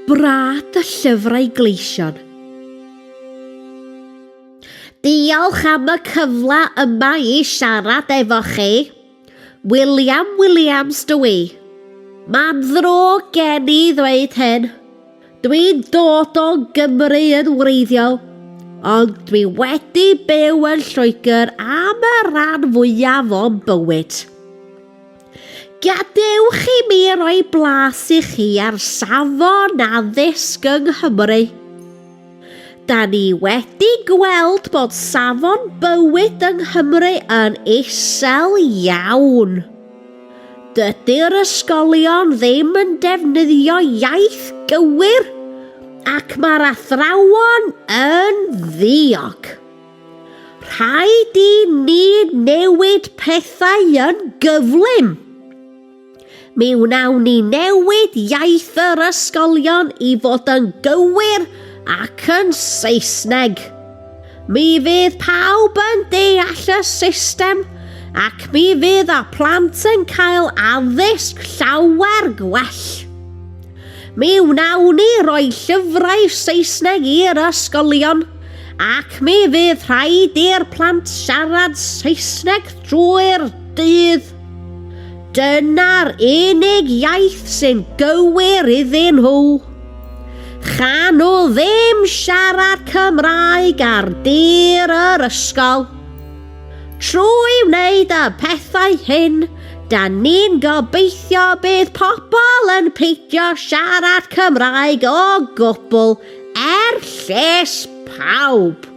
Brad y llyfrau gleision. Diolch am y cyfle yma i siarad efo chi. William Williams dw i. Mae'n ddrwg gen i ddweud hyn. Dwi'n dod o Gymru yn wreiddiol, ond dwi wedi byw yn Lloegr am y rhan fwyaf o'm bywyd. Gadewch i mi roi blas i chi ar safon addysg yng Nghymru. Da ni wedi gweld bod safon bywyd yng Nghymru yn isel iawn. Dydy'r ysgolion ddim yn defnyddio iaith gywir ac mae'r athrawon yn ddiog. Rhaid i ni newid pethau yn gyflym. Mi wnawn ni newid iaith yr ysgolion i fod yn gywir ac yn Saesneg. Mi fydd pawb yn deall y system ac mi fydd y plant yn cael addysg llawer gwell. Mi wnawn ni roi llyfrau Saesneg i'r ysgolion ac mi fydd rhaid i'r plant siarad Saesneg drwy'r dydd. Dyna'r unig iaith sy'n gywir iddyn nhw. Chan nhw ddim siarad Cymraeg ar dir yr ysgol. Trwy wneud y pethau hyn, da ni'n gobeithio bydd pobl yn peidio siarad Cymraeg o gwbl er lles pawb.